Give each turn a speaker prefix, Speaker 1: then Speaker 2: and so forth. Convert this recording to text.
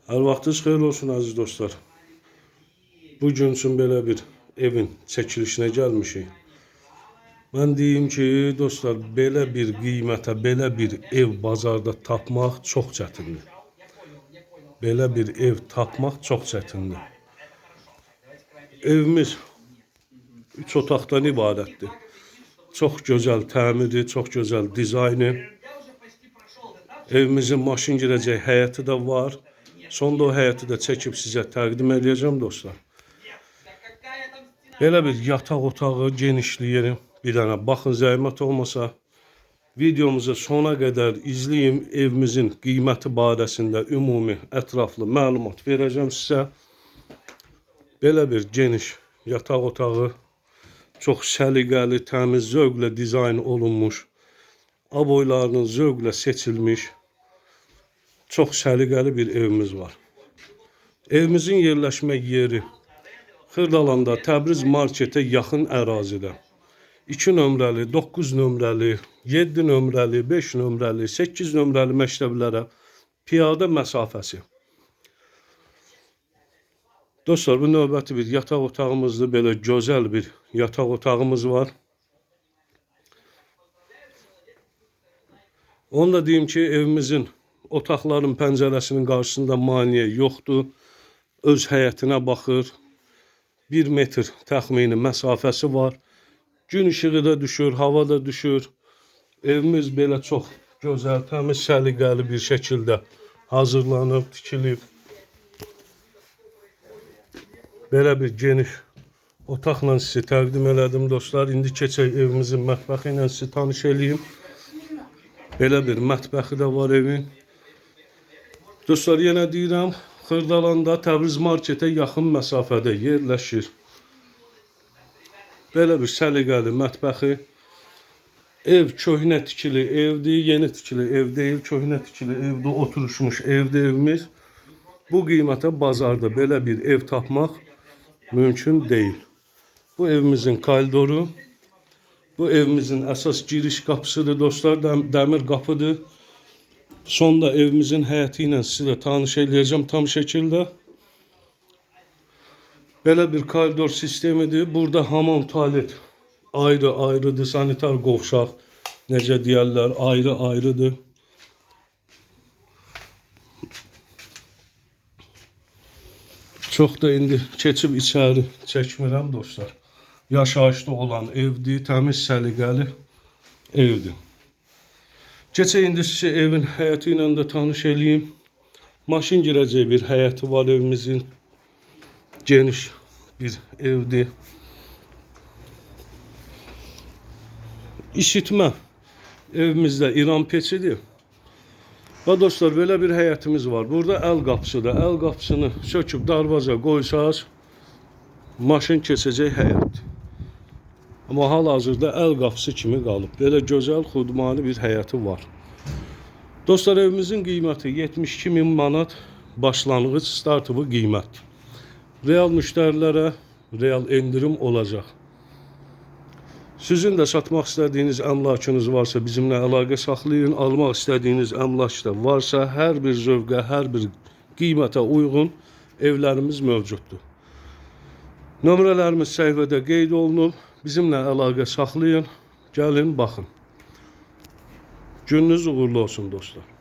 Speaker 1: Hər vaxtınız xeyir olsun əziz dostlar. Bu gün üçün belə bir evin çəkilişinə gəlmişik. Mən deyim ki, dostlar, belə bir qiymətə, belə bir ev bazarda tapmaq çox çətindir. Belə bir ev tapmaq çox çətindir. Evimiz 3 otaqdan ibarətdir. Çox gözəl təmiri, çox gözəl dizaynı. Evimizin maşın girəcək həyəti də var. Sonda o həyəti də çəkib sizə təqdim edəcəm dostlar. Belə bir yataq otağı genişliyi bir dənə baxın, zəhmət olmasa videomuzu sona qədər izləyin. Evimizin qiyməti barəsində ümumi ətraflı məlumat verəcəm sizə. Belə bir geniş yataq otağı, çox səliqəli, təmiz, zövqlə dizayn olunmuş, aboylarının zövqlə seçilmiş, çox səliqəli bir evimiz var. Evimizin yerləşmə yeri Xırdalanda Təbriz marketə yaxın ərazidə. 2 nömrəli, 9 nömrəli, 7 nömrəli, 5 nömrəli, 8 nömrəli məktəblərə piyada məsafəsi. Dostlar, bu növbəti bir yataq otağımızdır. Belə gözəl bir yataq otağımız var. Onu da deyim ki, evimizin otaqların pəncərəsinin qarşısında maneə yoxdur. Öz həyətinə baxır. 1 metr təxmini məsafəsi var. Gün işığı da düşür, hava da düşür. Evimiz belə çox gözəl, təmiz, səliqəli bir şəkildə hazırlanıb, tikilib. Belə bir geniş otaqla sizi təqdim elədim dostlar. İndi keçək evimizin mətbəxi ilə sizi tanış eləyim. Belə bir mətbəxi də var evin. Dostlar, yenə deyirəm, Xırdalanda Təbriz marketə yaxın məsafədə yerləşir. Belə bir səliqəli mətbəxi. Ev köhnə tikili evdir, yeni tikili ev deyil, köhnə tikili evdə oturuşmuş evdir evimiz. Bu qiymətə bazarda belə bir ev tapmaq mümkün deyil. Bu evimizin koridoru, bu evimizin əsas giriş qapısıdır dostlar, dəmir qapıdır. Sonda evimizin həyəti ilə sizi də tanış eləyəcəm tam şəkildə. Belə bir koridor sistemidir. Burada hamam, tualet ayrı-ayrıdır. Sanitar qovşaq, necə deyərlər, ayrı-ayrıdır. Çox da indi keçib içəri çəkmirəm dostlar. Yaşayışlı olan evdir, təmiz, səliqəli evdir. Keçək indi sizi evin həyəti ilə də tanış eləyim. Maşın girəcək bir həyəti var evimizin. Geniş bir evdir. İşitmə evimizdə İran peçidir. Və dostlar, belə bir həyətimiz var. Burada əl qapısıdır. Əl qapısını söküb darvaza qoysaz, maşın keçəcək həyətdir. Amma hal-hazırda əl qapısı kimi qalıb. Belə gözəl, xudmani bir həyəti var. Dostlar, evimizin qiyməti 72 min manat başlanğıc startıvı qiymət. Real müştərilərə real endirim olacaq. Sizin də satmaq istədiyiniz əmlakınız varsa bizimlə əlaqə saxlayın. Almaq istədiyiniz əmlak da varsa hər bir zövqə, hər bir qiymətə uyğun evlərimiz mövcuddur. Nömrələrimiz səhifədə qeyd olunub. Bizimlə əlaqə saxlayın. Gəlin, baxın. Gününüz uğurlu olsun dostlar.